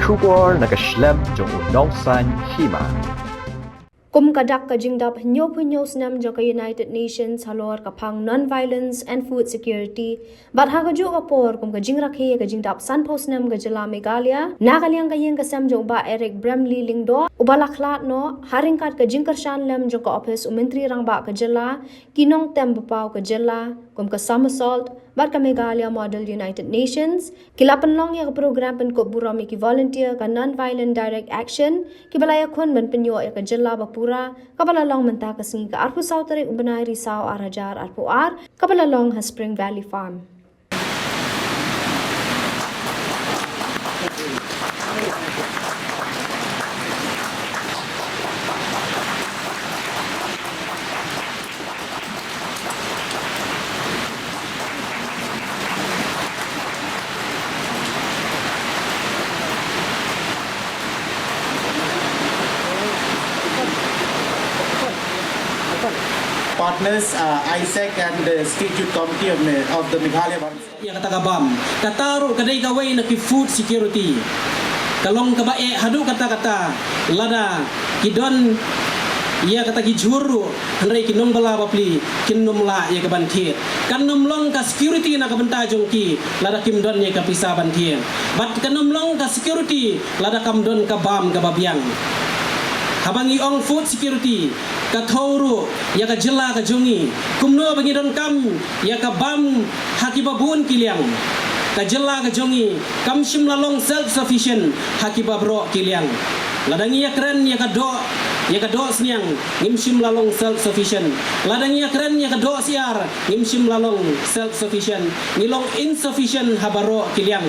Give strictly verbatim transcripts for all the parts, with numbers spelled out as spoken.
Khubor na ka shlem jong u Nongsaiñ Hima. Kum ka dak ka jingdap hynñiewphew hynñiew snem jong ka United Nations halor ka phang non-violence and food security, bad ha kajuh ka por kum ka jingrakhe ka jingdap sanphew snem ka jylla Meghalaya, na ka liang ka ïing ka sem jong u Bah Eric Bramley Lyngdoh, uba la khlad noh, ha ryngkat ka jingkyrshan lem jong ka ophis u Myntri Rangbah ka jylla, ki nongtem ba paw ka jylla, kum ka SOMASALT, bad ka Meghalaya Model United Nations, ki la pynlong ïa ka program pynkup burom ïa ki volunteer ka Non-Violent Direct Action, kiba la ïakhun ban pynïoh ïa ka jylla ba pura, kaba la long mynta ka sngi ka arphew saw tarik u bnai Risaw ar hajar arphew ar, kaba la long ha Spring Valley Farm. Partners, uh, AIESEC and the State Youth Committee of, Me- of the Meghalaya Bar- Ïa kata ka bam. Kata ruh ka dei kawei na ki food security. Ka long kaba eh haduh katta katta lada ki don ïa kata ki jhur ruh, hynrei ki nongbylla bapli kin nym lah ïa ka ban thied. Kan nym long ka security na ka bynta jong ki lada kim don ïa ka pisa ban thied. Bad kan nym long ka security lada kam don ka bam kaba biang. Haba ngi ong food security, ka thew ruh ïa ka jylla ka jong ngi. Kumno ba ngi donkam ïa ka bam ha kiba bun ki liang. Ka jylla ka jong ngi kam shym la long self sufficient ha kiba baroh ki liang. Lada ngi ïakren ïa ka doh, ïa ka doh sniang, ngim shym la long self sufficient. Lada ngi ïakren ïa ka doh syiar, ngim shym la long self sufficient. Ngi long insufficient ha baroh ki liang.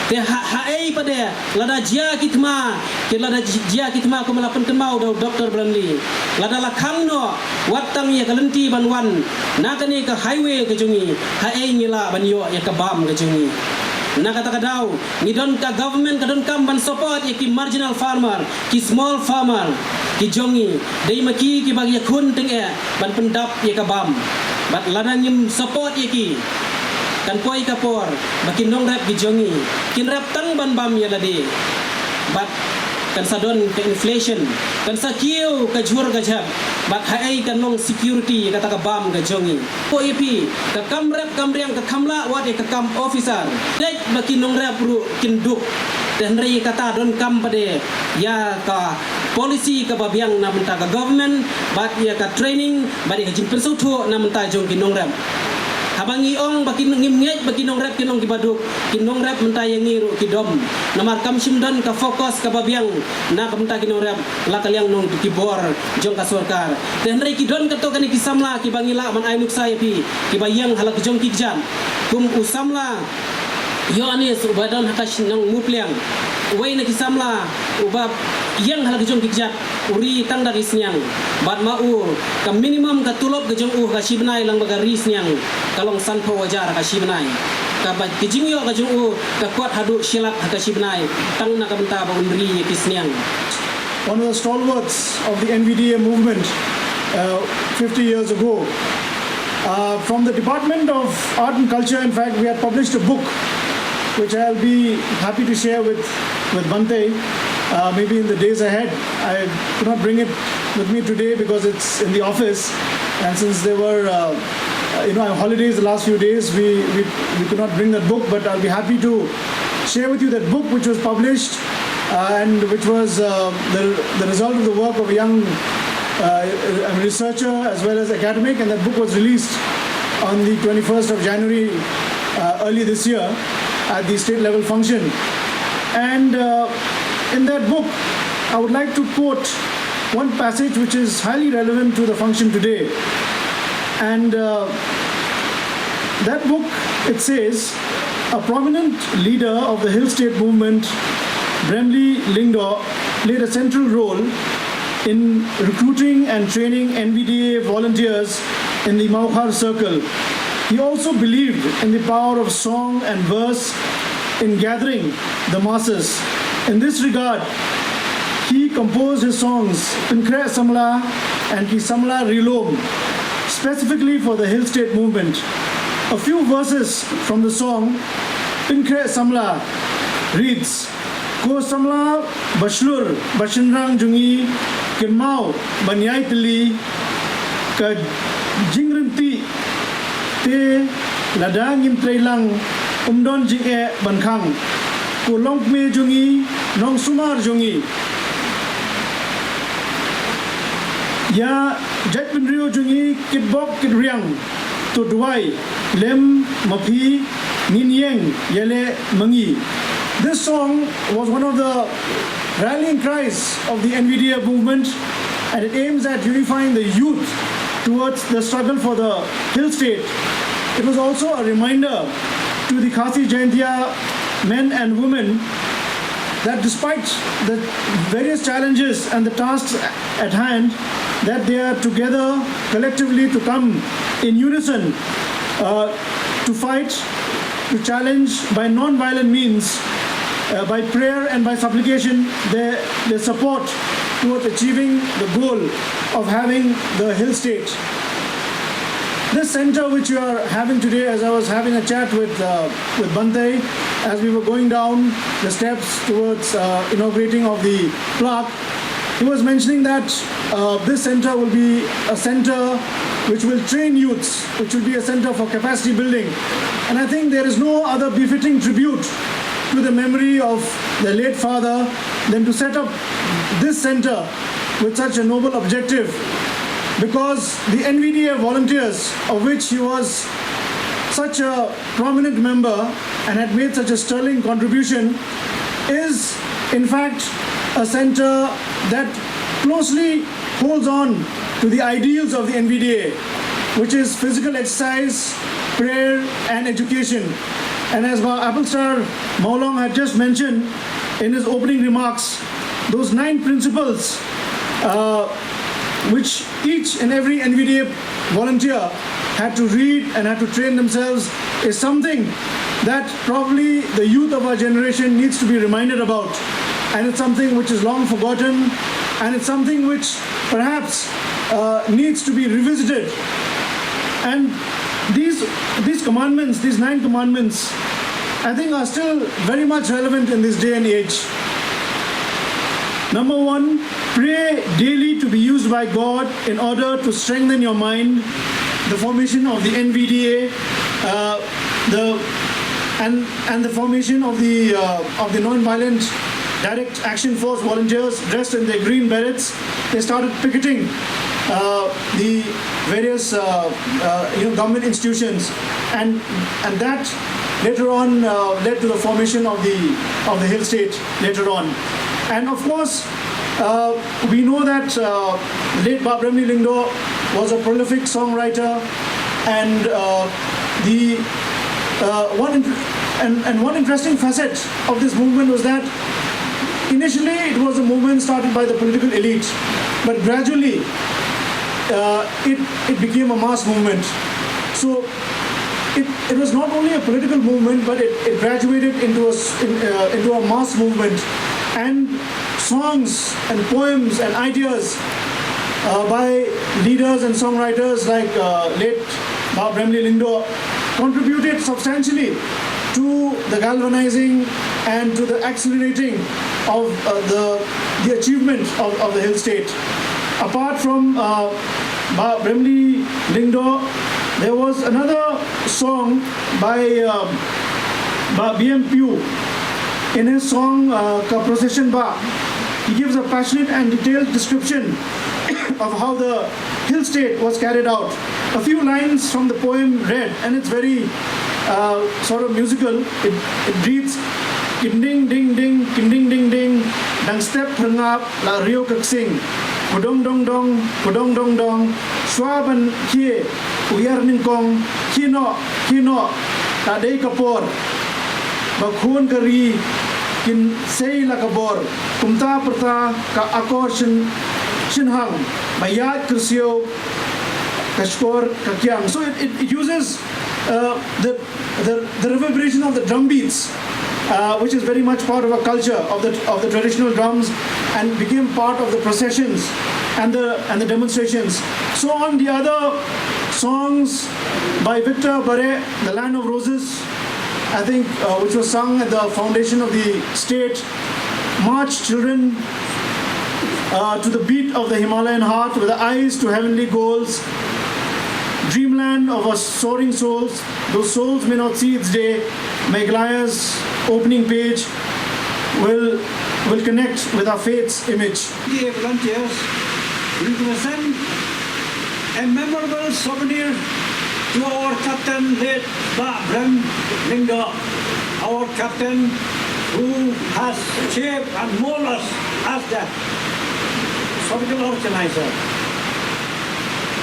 Te ha, haei pat de lada jia ki thma, ki lada ji- jia ki thma kumba la pynkynmaw da u Doktor Bramley. Lada la khang noh wat tang ïa ka lynti ban wan na kane ka highway ka jong ngi, haei ngi lah ban ïoh ïa ka bam ka jong ngi. Na kata ka daw ngi don, ka government ka donkam ban support ïa ki marginal farmer, ki small farmer ki jong ngi. Dei ma ki kiba ïakhun tyngeh ban pyndap ïa ka bam. Bad lada ngim support ïa ki, kan poi ka por ba ki nongrep ki jong ngi kin rep tang ban bam ïa lade. Bad kan sa don ka inflation, kan sa kiew ka jhur ka jhep. Bad haei kan long security ïa kata ka bam ka jong ngi? Ko ïa phi, ka kam rep kam riang, ka kam lah wat ïa ka kam officer. Dei ba ki nongrep ruh kin duk. Te hynrei kata donkam pat de ïa ka policy kaba biang na bynta ka government, bad ïa ka training, bad ïa ka jingpynsngewthuh na bynta jong ki nongrep. Haba ngi ong ba ki, ngim ngeit ba ki nongrep kin long kiba duk, ki nongrep mynta ïa ngi ruh ki dom. Namar kam shym don ka focus kaba biang na ka bynta ki nongrep, la ka liang nong ki bor jong ka sorkar. Te hynrei ki don kato kane ki samla kiba ngi lah ban ai nuksa ïa phi, kiba ïeng ha la ka jong ki kjat. Kum u samla Ïoannis uba don ha ka shnong Mupliang, uwei na ki samla uba ïeng ha la ka jong ki kjat, u ri tang da ri sniang. Bad ma u, ka minimum ka tulop ka jong u ha ka shi bnai lang bad ka ri sniang ka long sanphew hajar ha ka shi bnai. Kaba ka jingïoh ka jong u ka kot haduh shi lak ha ka shi bnai, tang na ka bynta ba un ri ïa ki sniang. One of the stalwarts of the N V D A movement, uh, fifty years ago. Uh, from the Department of Art and Culture, in fact, we had published a book which I'll be happy to share with, with Bhante, uh, maybe in the days ahead. I could not bring it with me today because it's in the office, and since there were, uh, you know, holidays the last few days, we, we, we could not bring that book, but I'll be happy to share with you that book which was published, uh, and which was, uh, the, the result of the work of a young, uh, a researcher as well as academic, and that book was released on the twenty-first of January, uh, early this year at the state level function. And, uh, in that book, I would like to quote one passage which is highly relevant to the function today. And, uh, that book, it says, a prominent leader of the Hill State movement, Bramley Lyngdoh, played a central role in recruiting and training N V D A volunteers in the Mawkhar circle. He also believed in the power of song and verse in gathering the masses. In this regard, he composed his songs Pynkhreh Samla and Ki Samla Ri Lum specifically for the Hill State movement. A few verses from the song Pynkhreh Samla reads, Ko samla ba shlur ba shynrang jong ngi, kynmaw ban ïai tylli, ka jingryntih te lada ngim trei lang, ym don jingeh ban khang. Ko longkmie jong ngi, nongsumar jong ngi, ïa jaitbynriew jong ngi kitbok kitriang, to duwai lem ma phi, ngin ïeng ïaleh ma ngi. This song was one of the rallying cries of the N V D A movement, and it aims at unifying the youth towards the struggle for the hill state. It was also a reminder to the Khasi Jaintia men and women that despite the various challenges and the tasks at hand, that they are together collectively to come in unison, uh, to fight, to challenge by non-violent means, uh, by prayer and by supplication, their, their support towards achieving the goal of having the hill state. This center which you are having today, as I was having a chat with, uh, with Bhante, as we were going down the steps towards, uh, inaugurating of the plaque, he was mentioning that, uh, this center will be a center which will train youths, which will be a center for capacity building. And I think there is no other befitting tribute to the memory of the late father than to set up this center with such a noble objective, because the N V D A volunteers, of which he was such a prominent member and had made such a sterling contribution, is in fact a center that closely holds on to the ideals of the N V D A, which is physical exercise, prayer, and education. And as Bah Applestar Mawlong had just mentioned in his opening remarks, those nine principles, uh, which each and every N V D A volunteer had to read and had to train themselves, is something that probably the youth of our generation needs to be reminded about. And it's something which is long forgotten, and it's something which perhaps, uh, needs to be revisited. And these, these commandments, these nine commandments, I think are still very much relevant in this day and age. Number one, pray daily to be used by God in order to strengthen your mind. The formation of the N V D A, uh, the and and the formation of the, uh, of the non-violent direct action force volunteers dressed in their green berets. They started picketing, uh, the various, uh, uh, you know, government institutions, and and that later on, uh, led to the formation of the, of the hill state later on. And of course, uh, we know that, uh, late Bah Bremly Lyngdoh was a prolific songwriter, and, uh, the uh, one int- and, and one interesting facet of this movement was that initially it was a movement started by the political elite, but gradually, uh, it, it became a mass movement. So it, it was not only a political movement, but it, it graduated into a s- in, uh, into a mass movement, and songs and poems and ideas, uh, by leaders and songwriters like, uh, late Bah Bremly Lyngdoh contributed substantially to the galvanizing and to the accelerating of, uh, the, the achievement of, of the hill state. Apart from, uh, Bah Bremly Lyngdoh, there was another song by, um, Bah B M Pugh. In his song, uh, Ka Procession Bah, he gives a passionate and detailed description of how the hill state was carried out. A few lines from the poem read, and it's very, uh, sort of musical. It, it reads, Kinding ding ding, kinding ding ding, dang step rngap la riu ka ksing. Kudong dong dong, kudong dong dong, swa ban khie u ïar nyngkong, khie noh, khie noh, ta dei ka por ba khun ka ri kin sei la ka bor. Kumta pyrta ka akor shin, shin hang, ba ïaid kyrsiew ka shkor ka kiang. So it, it, it uses, uh, the, the, the reverberation of the drum beats, uh, which is very much part of a culture of the, of the traditional drums, and became part of the processions and the, and the demonstrations. So on the other songs by Victor Bareh, The Land of Roses, I think, uh, which was sung at the foundation of the state, March children uh, to the beat of the Himalayan heart with eyes to heavenly goals. Dreamland of our soaring souls, though souls may not see its day, Meghalaya's opening page will, will connect with our faith's image. The volunteers will present a memorable souvenir to our captain, late Bah Brem Lyngdoh, our captain who has shaped and molded us as the surgical organizer.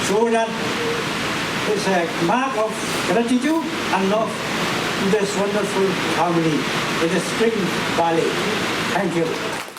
So that is a mark of gratitude and love to this wonderful family in the Spring Valley. Thank you.